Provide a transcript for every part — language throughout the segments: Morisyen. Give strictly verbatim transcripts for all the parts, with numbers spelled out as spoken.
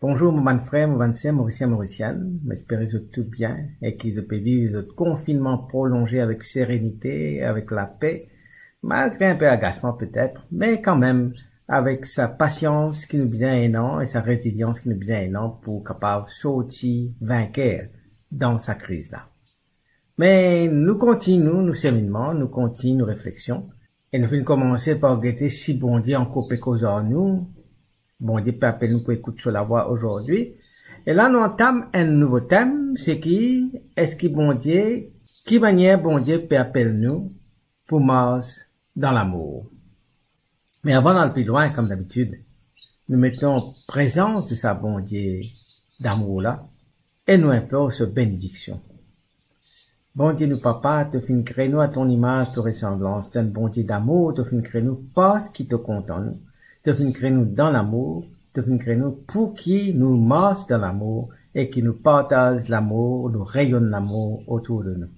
Bonzour mo bann frer, mo bann ser, Morisien, Morisienn. Mo espere zot tou bien e ki zot pe viv zot konfinnman prolonze avek serenite, avek lape, malgre inpe agasman petet, me kanmem avek sa pasians ki nou bizin ena e sa rezilians ki nou bizin ena pou kapav sorti vinker dan sa kriz la. Me nou kontign nou, nou seminnman, nou kontign nou refleksion, e nou finn komanse par gete si Bondie ankor pe koz ar nou, Bondie pe apel nou pou ekout so lavwa azordi. E la nou antam enn nouvo tem, seki, eski Bondie, ki manier Bondie pe apel nou pou mars dan lamour? Me avan nou al pli lwin, kom dabitid, nou met nou an prezans de sa Bondie damour la e nou inplor so benediksion. Bondie nou Papa, to finn kre nou a ton imaz, to resanblans, to enn Bondie damour, to finn kre nou parski to kontan nou, to finn kre nou dan lamour, to finn kre nou pou ki nou mars dan lamour e ki nou partaz lamour, nou reyonn lamour otour de nou.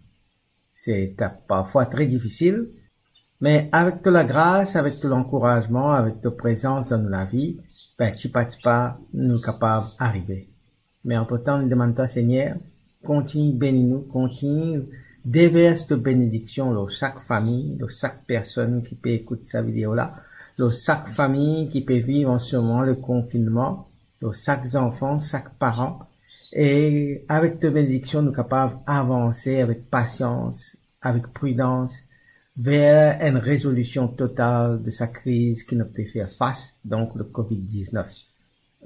Se ta parfwa tre difisil, me avek to lagras, avek to lankourazman, avek to prezans dan nou lavi, be tipa tipa nou kapav arive. Me antretan, nou demann twa, Segner, kontign beni nou, kontign devers to benediksion lor sak fami, lor sak personn ki pe ekout sa video la, lor sak fami ki pe viv an se moman le konfinnman, lor sak zanfan, sak paran. E avek to benediksion, nou kapav avanse avek pasians, avek pridans, ver enn rezolision total de sa kriz ki nou pe fer fas, donk le covid diznef.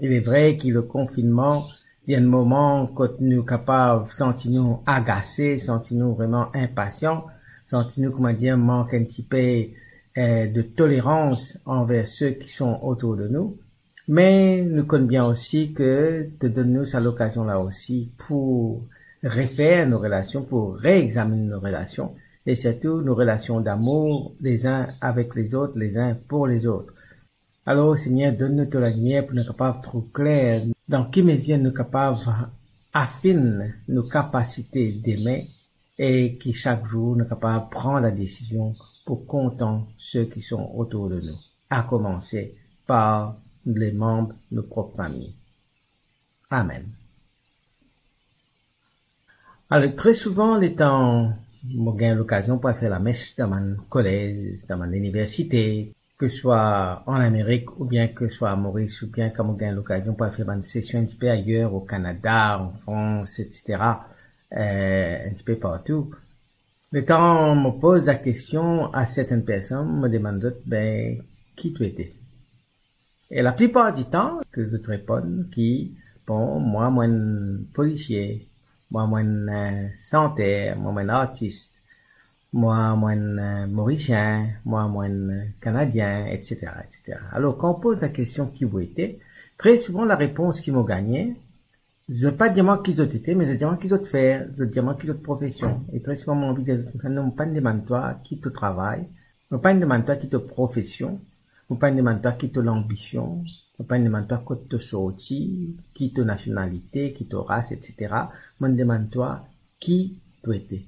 Il est vrai ki le konfinnman, li enn moman kot nou kapav santi nou agase, santi nou vreman inpasian, santi nou, kouma dir, mank enn tipe, eh, de tolerans anver se ki son otour de nou. Me nou konn bien osi ke to donn nou sa lokazion la osi pou refer nou relasion, pou reexaminn nou relasion, e sirtou nou relasion damour lezin avek lezot, lezin pou lezot. Alor, Segner, donn nou to lalimier pou nou kapav trouv kler dan ki mezir nou kapav afinn nou kapasite deme e ki sak zour nou kapav pran ladesizion pou kontan se ki son otour de nou, a komanse par lemanb nou prop fami. Amen. Alor, tre souvan, letan mo gagn lokazion pou al fer lames dan bann kolez, dan bann liniversite, ke swa an Amerik oubien ke swa Moris, oubien kan mo gagn lokazion pou al fer bann sesion enn tipe ayer, o Kanada, an Frans, etsetera, eh, enn tipe partou, letan mo poz lakestion a sertenn personn, mo demann zot, "Be, ki to ete?" E laplipar ditan, ke zot reponn ki, "Bon, mwa, mo enn polisie, mwa, mo enn, eh, santer, mwa, mo enn artis, mwa, mo enn, eh, Morisien, mwa, mo enn, eh, Kanadien, etsetera, etsetera." Alor, kan ou poz lakestion, "Ki ou ete?", tre souvan, larepons ki mo gagne, zot pa dir mwa ki zot ete, me zot dir mwa ki zot fer, zot dir mwa ki zot profesion. E tre souvan, mo anvi dir zot koumsa, "Non, mo pa'nn demann twa ki to travay, mo pa'nn demann twa ki to profesion, mo pa'nn demann twa ki to lanbision, mo pa'nn demann twa kot to sorti, ki to nasionalite, ki to ras, etsetera. Mo'nn demann twa ki to ete."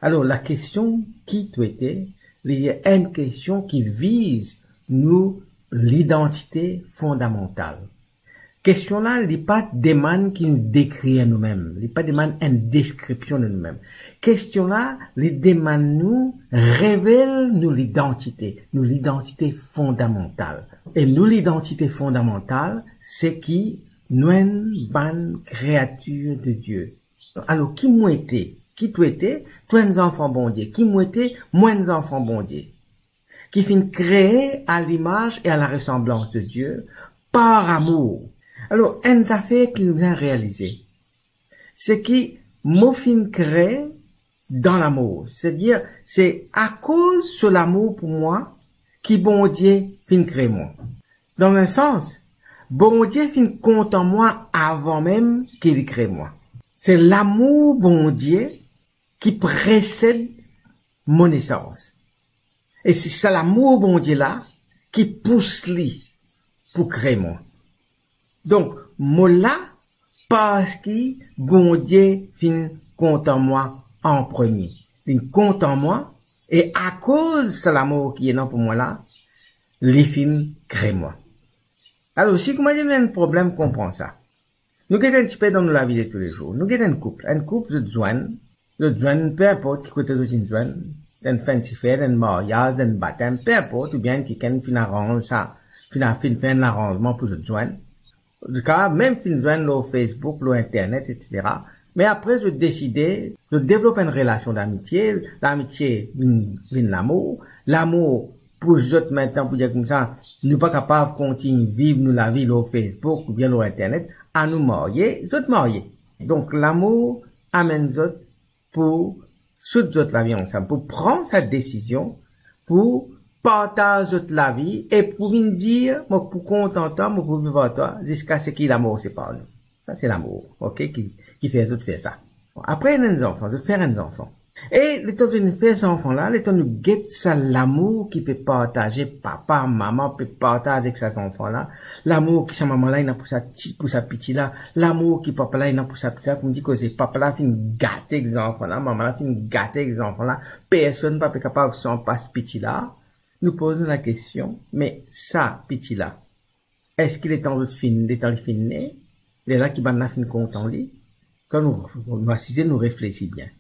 Alor, lakestion ki to ete, li enn kestion ki viz nou lidantite fondamantal. Kestion la, li pa demann ki nou dekrir noumem, li pa demann enn deskripsion de noumem. Kestion la, li demann nou revel nou lidantite, nou lidantite fondamantal. E nou lidantite fondamantal, se ki nou enn bann kreatir de Die. Alor, ki mo ete? Ki to ete? To enn zanfan Bondie. Ki mo ete? Mo enn zanfan Bondie, ki finn kree a limaz e a laresanblans de Die par amour. Alor, enn zafer ki nou bizin realize, se ki mo finn kree dan lamour. Setadir, se akoz so lamour pou mwa ki Bondie finn kree mwa. Dan enn sans, Bondie finn kontan mwa avan mem ki li kree mwa. Se lamour Bondie ki presed mo nesans. E se sa lamour Bondie la ki pous li pou kree mwa. Donk, mo la parski Bondie finn kontan mwa an premie. Li kontan mwa, e akoz sa lamour ki ena pou mwa la, li finn kree mwa. Alor, si kouma dir nou ena enn problem konpran sa, Nou get enn tipe dan nou lavi de toulezour. Nou get enn koup. Enn koup, zot zwenn, zot zwenn, pe inport ki kote zot inn zwenn, dan enn fancy fair, dan enn maryaz, dan enn batem, pe inport, oubien kikenn finn aranz sa, finn, finn fer enn laranzman pou zot zwenn. Zot kapav mem finn zwenn lor Facebook, lor internet, etsetera. Me apre, zot deside, zot devlop enn relasion damitie, lamitie vinn, vinn lamour, lamour pous zot mintnan pou dir koumsa, nou pa kapav kontign viv nou lavi lor Facebook oubien lor internet, anou marye, zot marye. Donk, lamour amenn zot pou soud zot lavi ansam, pou pran sa desizion, pou partaz zot lavi e pou vinn dir, mo pou kontan twa, mo pou viv ar twa, ziska seki lamor separ nou. Sa se lamour, ok, ki, ki fer zot fer sa. Apre, ena enn zanfan, zot fer enn zanfan. E letan zot inn fer sa zanfan la, letan nou get sa lamour ki pe partaze, papa, mama pe partaz ek sa zanfan la, lamour ki sa mama la ena pou sa ti, pou sa piti la, lamour ki papa la ena pou sa piti la, kouma dir koze, papa la finn gate ek zanfan la, mama la finn gate ek zanfan la, personn pa pe kapav san pas piti la, nou poz nou lakestion, me sa piti la, eski letan zot finn, letan li finn ne, lerla ki bann la finn kontan li? Kan nou, nou asize, nou reflesi bien.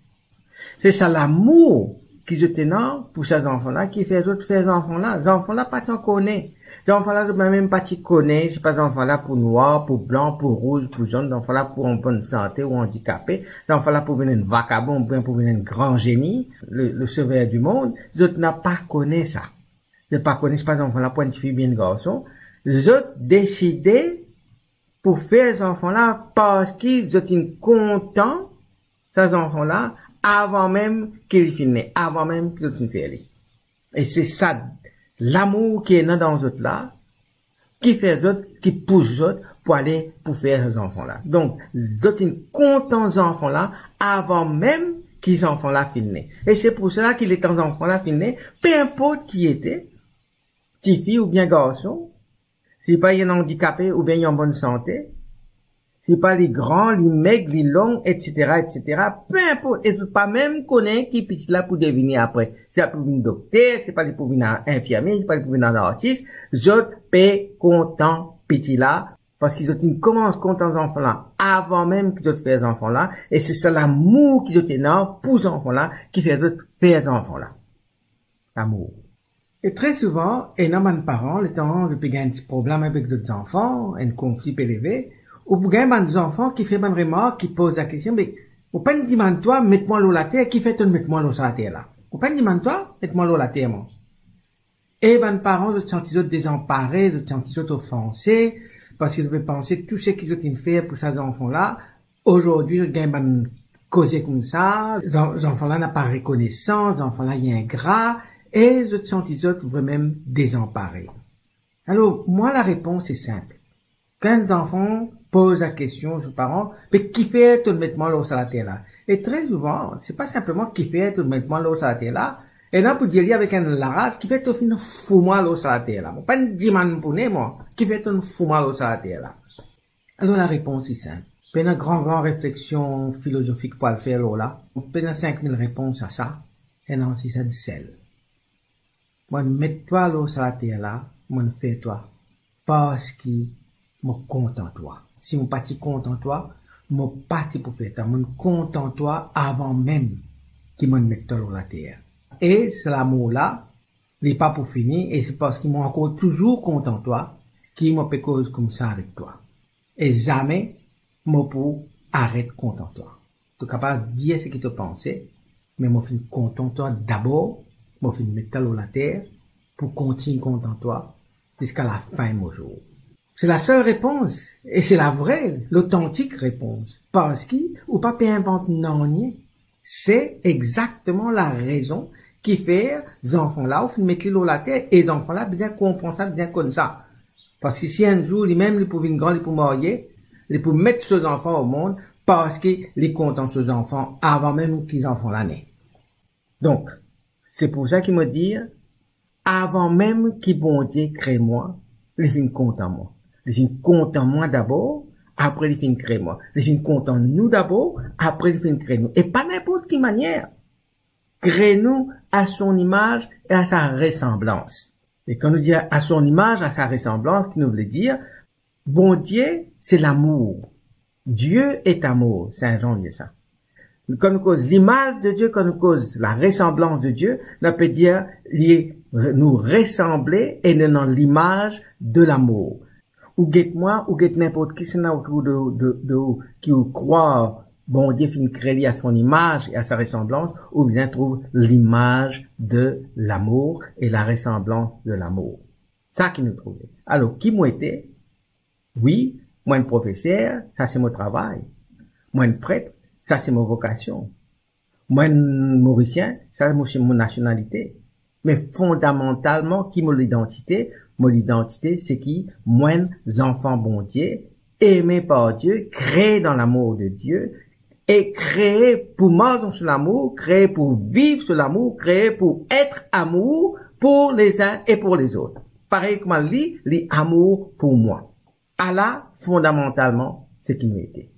Se sa lamour ki zot ena pou sa zanfan la ki fer zot fer zanfan la. Zanfan la pa ti kone. Zanfan la, zot mem pa ti kone, se pa zanfan la pou nwar, pou blan, pou rouz, pou zonn, zanfan la pou an bonn sante ou andikape, zanfan la pou vinn enn vakabon oubien pou vinn enn gran zeni, le, le sauveur du monde. Zot napa kone sa. Zot pa kone, se pa zanfan la pou enn tifi oubien garson. Zot deside pou fer zanfan la parski zot inn kontan sa zanfan la avan mem ki li finn ne, avan mem ki zot finn fer li. E se sa lamour ki ena dan zot la, ki fer zot, ki pous zot pou ale pou fer sa zanfan la. Donk, zot inn kontan zanfan la avan mem ki zanfan la finn ne. E se pou sa ki letan zanfan la finn ne, pe inport ki ete, tifi oubien garson, si pa li andikape oubien li an bonn sante, si pa li gran, li meg, li long, etsetera, etsetera, pe inport, e zot pa mem kone ki piti la pou devini apre. Si li pou vinn dokter, si pa li pou vinn infirmie, si pa li pou vinn artis, zot pe kontan piti la, parski zot inn koumans kontan zanfan la avan mem ki zot fer zanfan la, e se sa lamour ki zot ena pou zanfan la ki fer zot fer zanfan la. Lamour. E tre souvan, ena bann paran, letan zot pe gagn enn ti problem avek zot zanfan, enn konfli pe leve, ou pou gagn bann zanfan ki fer bann remark, ki poz lakestion, "Me mo pa'nn dimann twa met mwa lor later, kifer to'nn met mwa lor sa later la? Mo pa'nn dimann twa met mwa lor later, mwa." E bann paran, zot santi zot dezanpare, zot santi zot ofanse, parski zot pe panse tou seki zot inn fer pou sa zanfan la, azordi zot gagn bann koze koumsa, zan-, zanfan la napa rekonesans, zanfan la li ingra, e zot santi zot vremem dezanpare. Alor, mwa, larepons se sinp. Kan enn zanfan poz lakestion so paran, "Me kifer to'nn met mwa lor sa later la?" E tre souvan, se pa sinpleman "Kifer to'nn met mwa lor sa later la?" Ena pou dir li avek enn laraz, "Kifer to finn fou mwa lor sa later la? Mo pa'nn dimann pou ne, mwa. Kifer to'nn fou mwa lor sa later la?" Alor, larepons li sinp. Pena gran, gran refleksion filozofik pou al fer lor la. Pena sink mil repons a sa. Ena zis enn sel. Mo'nn met twa lor sa later la, mo'nn fer twa, parski mo kontan twa. Si mo pa ti kontan twa, mo pa ti pou fer twa. Mo'nn kontan twa avan mem ki mo'nn met twa lor later. E sa lamour la, li pa pou fini, e se parski mo ankor touzour kontan twa ki mo pe koz koumsa avek twa. E zame mo pou aret kontan twa. To kapav dir seki to panse, me mo finn kontan twa dabor, mo finn met twa lor later pou kontign kontan twa ziska lafin mo zour. Se lasel repons, e se lavre, lotantik repons, parski ou pa pe invant nanye. Se exakteman larezon ki fer zanfan la ou finn met li lor later, e zanfan la bizin konpran sa, bizin konn sa. Parski si enn zour limem li pou vinn gran, li pou marye, li pou met so zanfan omond, parski li kontan so zanfan avan mem ki zanfan la ne. Donk, se pou sa ki mo dir, avan mem ki Bondie kre mwa, li finn kontan mwa. Li finn kontan mwa dabor, apre li finn kre mwa. Li finn kontan nou dabor, apre li finn kre nou. E pa ninport ki manier. Kre nou à son image et à sa ressemblance. E kan nou dir à son image, à sa ressemblance, ki nou vle dir, Bondie se lamour. Dieu est amour, Saint Jean dir sa. Kan nou koz limaz de Dieu, kan nou koz la ressemblance de Dieu, nou pe dir li, nou resanble e nou dan limaz de lamour. Ou get mwa, ou get ninport kisannla otour de, de, de ou ki ou krwar Bondie finn kree li à son image et à sa ressemblance, ou bizin trouv limaz de lamour e la ressemblance de lamour. Sa ki nou trouve. Alor, ki mo ete? Wi, mo enn profeser, sa se mo travay. Mo enn pret, sa se mo vokasion. Mo enn Morisien, sa mo, se mo nasionalite. Me fondamantalman, ki mo lidantite? Mo lidantite, se ki mo enn zanfan Bondie, aimé par Dieu, créé dans l'amour de Dieu, e kree pou mars dan so lamour, kree pou viv so lamour, kree pou et amour pour les uns et pour les autres. Parey kouma li, li amour pou mwa. Ala fondamantalman seki nou ete.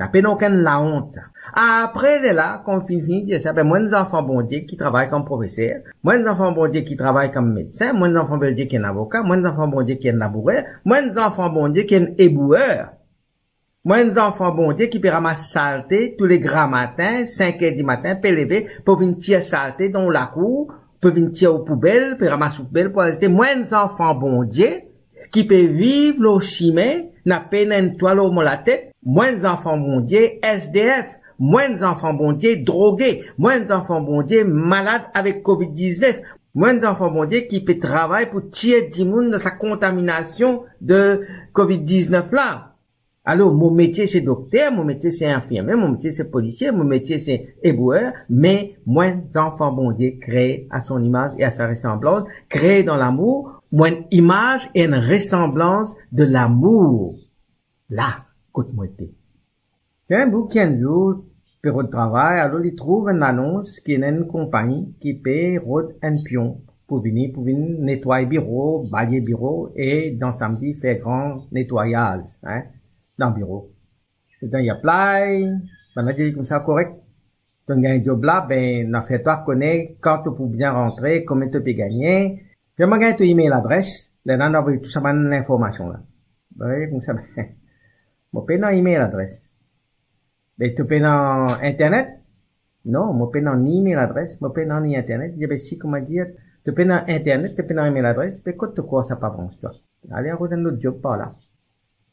Napa okenn laont. Apre lerla, kan finn fini dir sa, be, mo enn zanfan Bondie ki travay kom profeser, mo enn zanfan Bondie ki travay kom medsin, mo enn zanfan Bondie ki enn avoka, mo enn zanfan Bondie ki enn labourer, mo enn zanfan Bondie ki enn ebouer. Mo enn zanfan Bondie ki pe ramas salte toule gramatin, sink er dimatin, pe leve, pou vinn tir salte dan ou lakour, pou vinn tir ou poubel, pe ramas ou poubel pou al zete. Mo enn zanfan Bondie ki pe viv lor sime, napa enn twa lor mo latet. Mo enn zanfan Bondie S D F. Mo enn zanfan Bondie droge. Mo enn zanfan Bondie malad avek covid diznef. Mo enn zanfan Bondie ki pe travay pou tir dimoun dan sa kontaminasion de covid diznef la. Alor, mo metie se dokter, mo metie se infirmie, mo metie se polisie, mo metie se ebouer, me mo enn zanfan Bondie, kree à son image et à sa ressemblance, kree dan lamour, mo enn imaz e enn resanblans de lamour. La kot mo ete. Ti ena enn boug ki enn zour pe rod travay, alor li trouv enn lanons ki ena enn konpagni ki pe rod enn pion pou vini, pou vinn netway biro, balye biro e dan samdi fer gran netwayaz, hein, dan biro. Letan li aplay, bann la dir li koumsa, korek, to gagn diob la, be, nou fer twa kone kan to pou bizin rantre, konbien to pe gagne. Fer mwa gagn to email adres, lerla nou avoy tou sa bann linformasion la. Be, koumsa, be, mo pena email adres. Be, to pena internet? Non, mo pena ni email adres, mo pena ni internet. Li dir, be, si, kouma dir, to pena internet, to pena email adres, be, kot to krwar sa pa brans twa? Ale, al rod enn lot diob par la.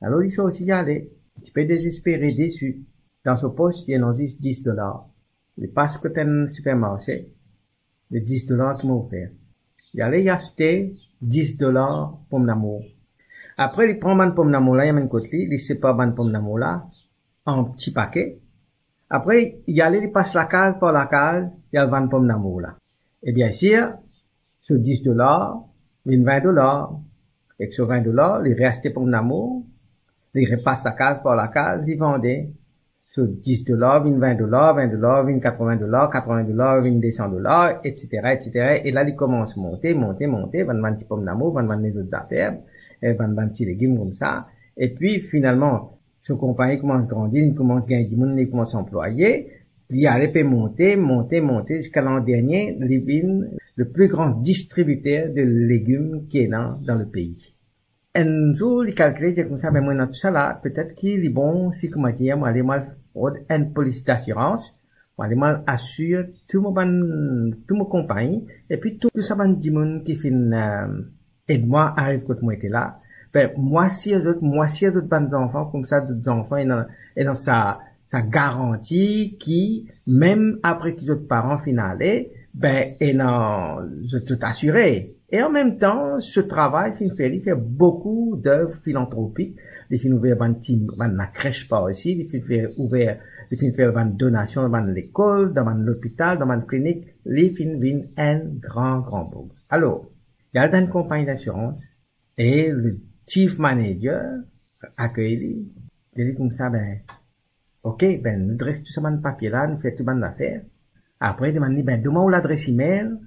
Alor li sorti, li ale, ti pe dezespere, desi. Dan so pos, li ena zis dis dolar. Li pas kot enn sipermarse, li dis dolar ki mo fer. Li ale, li aste dis dolar pomdamour. Apre, li pran bann pomdamour la, li amenn kot li, li separ bann pomdamour la an ti pake. Apre, li ale, li pas lakaz par lakaz, li al vann pomdamour la. E biensir, so dis dolar vinn vin dolar. Ek so vin dolar, li reaste pomdamour, li repas lakaz par lakaz, li vande. So dis dolar vinn vin dolar, vin dolar vinn katrevin dolar, katrevin dolar vinn de san dolar, etsetera, etsetera. E la, li koumans monte, monte, monte, vann bann ti pomdamour, vann bann lezot zafer, e vann bann ti legim koumsa. Epi, finalman, so konpagni koumans grandi, li koumans gagn dimoun, li koumans anplwaye, li ale pe monte, monte, monte, ziska lan dernie, li vinn le pli gran distribiter de legim ki ena dan le pei. Enn zour, li kalkile, li dir koumsa, be, mo ena tou sa la, petet ki li bon si, kouma dir, mo ale, mo al rod enn polis dasirans, mo ale, mo al asir tou mo bann, tou mo konpagni, epi tou, tou sa bann dimoun ki finn, eh, ed mwa ariv kot mo ete la. Be, mo asir zot, mo asir zot bann zanfan, koumsa zot zanfan ena, ena sa, sa garanti ki, mem apre ki zot paran finn ale, be, ena, zot, zot asire. E an mem tan, so travay finn fer, li fer boukou dev filantropik. Li finn ouver bann ti, bann lakres par isi, li finn fer ouver, li finn fer bann donasion dan bann lekol, dan bann lopital, dan bann klinik. Li finn vinn enn gran, gran boug. Alor, li al dan enn konpagni dasirans e le chief manager akey li, dir li koumsa, be, ok, be, nou dres tou sa bann papie la, nou fer tou bann zafer. Apre, demann li, be, donn mwa ou ladres email,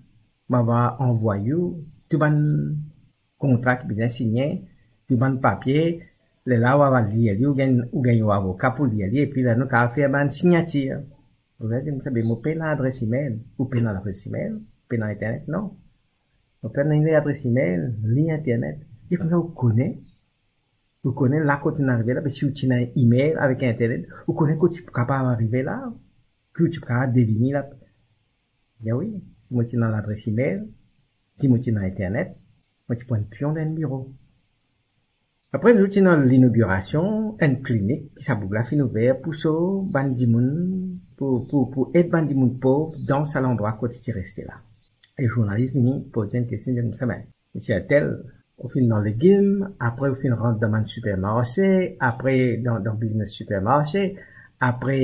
mo ava anvway ou tou bann kontra ki bizin signe, tou bann papie, lerla ou ava lir li, ou gagn, ou gagn ou avoka pou lir li, epi la nou kapav fer bann signatir. Ou dir koumsa, be, mo pena adres email. Ou pena adres email? Pena internet? Non. Mo pena ni adres email, ni internet. Dir koumsa, ou kone? Ou kone la kot ou inn arive la, be si ou ti ena email avek internet, ou kone kot ou ti kapav arive la, ki ou ti kapav devini la. Bien wi, si mo ti ena ladres email, si mo ti ena internet, mo ti pou enn pion dan enn biro. Apre, nou ti ena linogirasion enn klinik ki sa boug la finn ouver pou sov bann dimoun, pou, pou, pou ed bann dimoun pov dan sa landrwa kot ti reste la. E zournalis vini poz enn kestion, dir koumsa, "Be, misie intel, ou finn dan legim, apre ou finn rant dan bann sipermarse, apre dan, dan biznes sipermarse, apre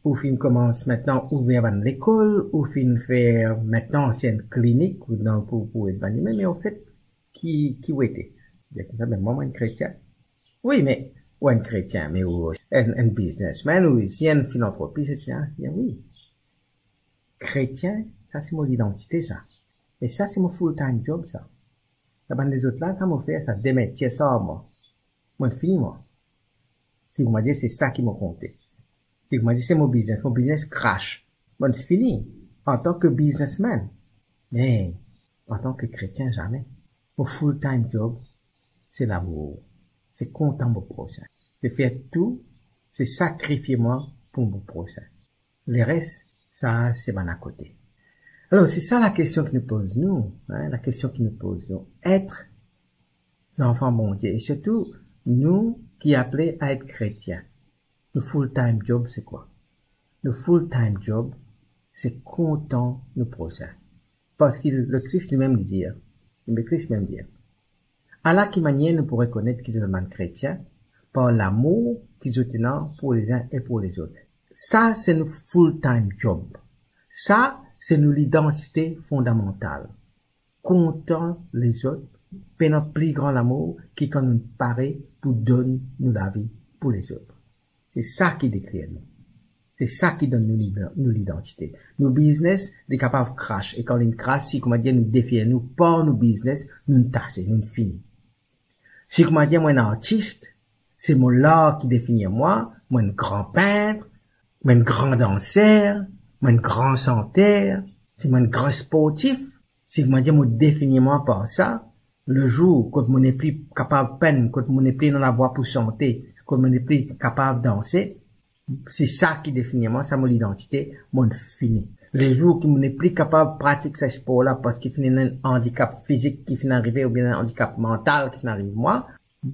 ou finn koumans mintnan ouver bann lekol, ou finn fer mintnan se enn klinik, ou dan pou, pou ed bann dimoun, me anfet, ki, ki ou ete?" Dir koumsa, "Be mwa, mo enn kretien." "Wi, me ou enn kretien, me ou enn, enn biznesmenn, ou osi enn filantropis, etsetera." Dir, "Wi. Kretien, sa se mo lidantite sa. E sa se mo full time job sa. Sa bann lezot la, sa mo fer sa, demin, tir sa ar mwa. Mo fini mwa." Si kouma dir se sa ki mo konte. Si kouma dir se mo biznes, mo biznes krash. Mo fini antan ki biznesmenn. Me antan ki kretien, zame. Mo full time job, se lamour, se kontan mo prosin. Se fer tou, se sakrifie mwa pou mo prosin. Leres, sa se bann akote. Alor, se sa lakestion ki nou poz nou, hein, lakestion ki nou poz nou. Et zanfan Bondie, e sirtou nou ki apele a et kretien, nou full time job se kwa? Nou full time job se kontan nou prosin. Parski Lekris limem li dir, Lekris limem dir, "Ala ki manier nou pou rekonet ki zot bann kretien, par lamour ki zot ena pou lezin e pou lezot." Sa se nou full time job. Sa se nou lidantite fondamantal. Kontan lezot, pena pli gran lamour ki kan nou pare pou donn nou lavi pou lezot. Se sa ki dekrir nou. Se sa ki donn nou lid-, nou lidantite. Nou biznes, li kapav krash, e kan li krash, si kouma dir nou defini nou par nou biznes, nou tase, nou fini. Si kouma dir mo enn artis, se mo lar ki definir mwa, mo enn gran pint, mo enn gran danser, mo enn gran santer, si mo enn gran sportif, si kouma dir mo definir mwa par sa, lezour kot mo nepli kapav pinn, kot mo nepli ena lavwa pou sante, kot mo nepli kapav danse, se sa ki definir mwa, sa mo lidantite, mo fini. Lezour ki mo nepli kapav pratik sa spor la parski finn ena enn andikap fizik ki finn arive oubien enn andikap mantal ki finn ariv mwa,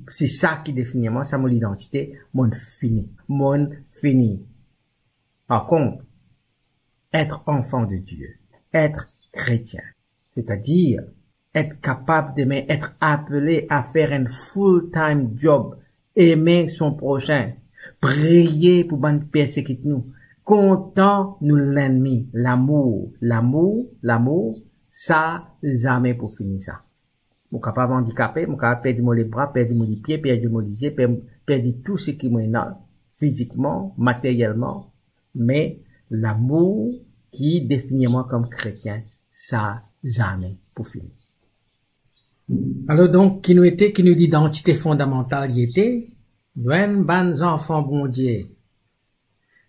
se sa ki definir mwa, sa mo lidantite, mo fini. Mo fini. Par kont, être enfant de Dieu, être chrétien, c'est-à-dire être capable demin être appelé à faire un full-time job, aimer son prochain, priye pou bann ki persekit nou, kontan nou lennmi, lamour, lamour, lamour, sa zame pou fini sa. Mo kapav andikape, mo kapav perdi mo lebra, perdi mo lipie, perdi mo lizie, per-, perdi tou seki mo ena, fizikman, materielman, me lamour ki definir mwa kom kretien, sa zame pou fini. Alor donk, ki nou ete, ki nou lidantite fondamantal li ete, nou enn bann zanfan Bondie.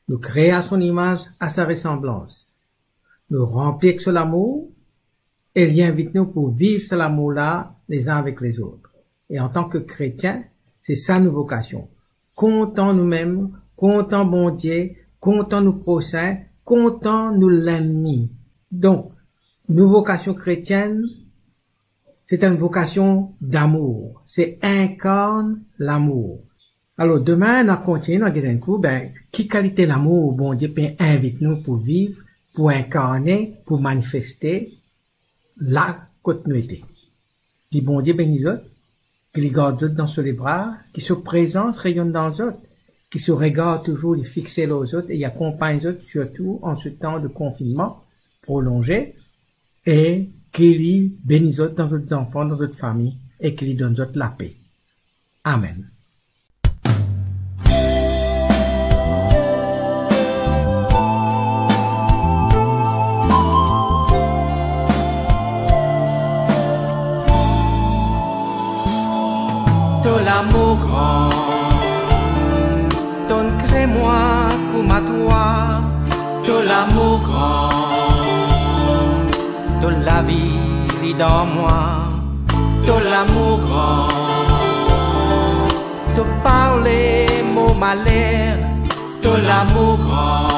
Nou kree a son imaz, a sa resanblans. Nou ranpli ek so lamour e li invit nou pou viv sa lamour la lezin avek lezot. E antan ki kretien, se sa nou vokasion. Kontan noumem, kontan Bondie, kontan nou prosin, kontan nou lennmi. Donk, nou vokasion kretienn, se enn vokasion damour, se inkarn lamour. Alor, demin, nou a kontigne, nou a get enn kou, be, ki kalite lamour Bondie pe invit nou pou viv, pou inkarne, pou manifeste, la kot nou ete. Ki Bondie beni zot, ki li gard zot dan so lebra, ki so prezans reyonn dan zot, ki so regar touzour li fixe lor zot e li akonpagn zot, sirtou an se tan de konfinnman prolonze, e ki li beni zot dan zot zanfan, dan zot fami, e ki li donn zot lape. Amen. To lamour gran, to'nn kre mwa kouma twa. To lamour gran, to lavi li dan mwa. To lamour gran, To parle mo maler, to lamour gran,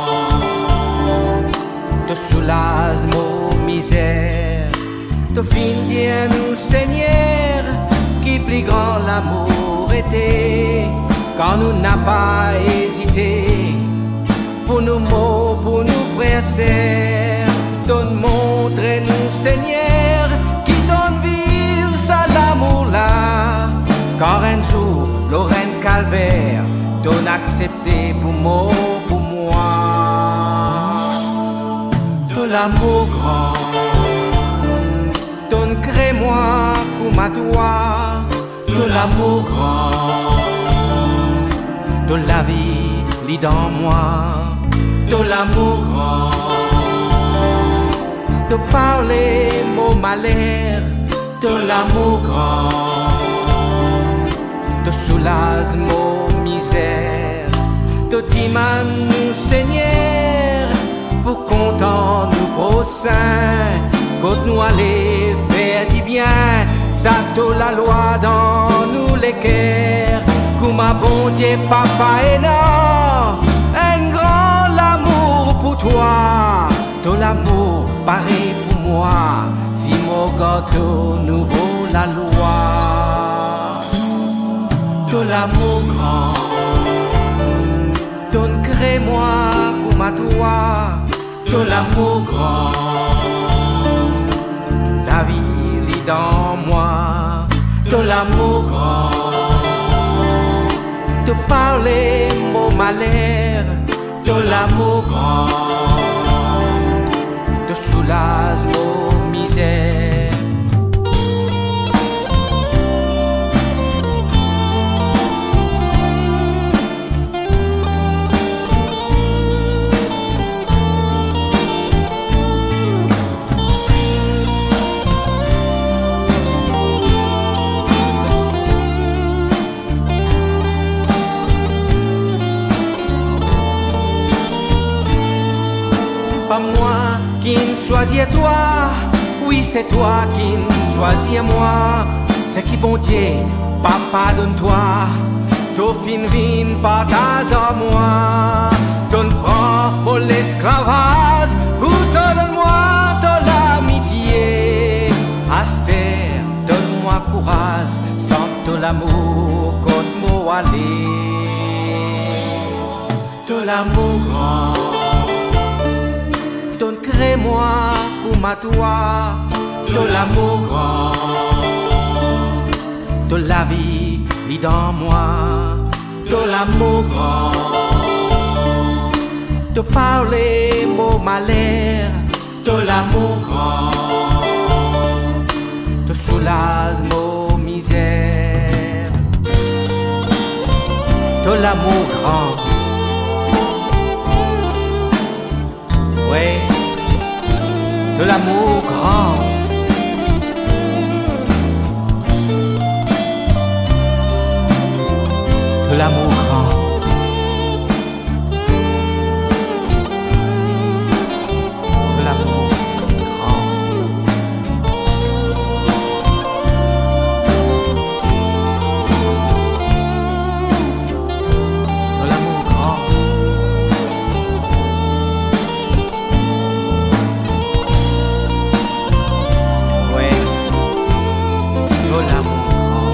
to soulaz mo mizer. To finn dir nou, Segner, ki pli gran lamour ete, kan nou napa ezite. Pou nou mor, pou nou frer, ser, tonn montre nou, Segner, ki tonn viv sa lamour la. Kar enn zour, lor enn kalver, tonn aksepte pou mor pou mwa. To lamour gran, tonn kre mwa kouma twa. To lamour gran, to lavi li dan mwa. To lamour gran, to parle mo maler. To lamour gran, to soulaz mo mizer. To dimann nou, Segner, pou kontan nou prosin. Kot nou ale, fer dibien, sa to lalwa dan nou leker. Kouma Bondie Papa ena enn gran lamour pou twa, to lamour pare pou mwa, si mo gard to nouvo lalwa. To lamour gran, tonn kre mwa kouma twa. To lamour gran, lavi li dan mwa. To lamour gran, to parle mo maler. To lamour gran, to soulaz mo mizer. Pa mwa ki'nn swazir twa, wi, se twa ki'nn swazir mwa. Seki Bondie Papa donn twa, to finn vinn partaz ar mwa. Tonn pran mo lesklavaz pou to donn mwa to lamitie. Aster donn mwa kouraz, santi to lamour kot mo ale. To lamour gran, tonn kre mwa kouma twa. To lamour gran, to lavi li dan mwa. To lamour gran, to parle mo maler. To lamour gran, to soulaz mo mizer. To lamour gran. Wi. To lamour gran. To lamour gran. To lamour gran. To lamour gran. Wi. To lamour gran.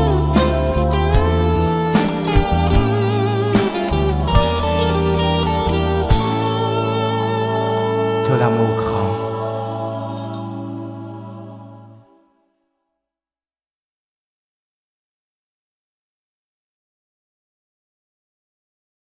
To lamour gran.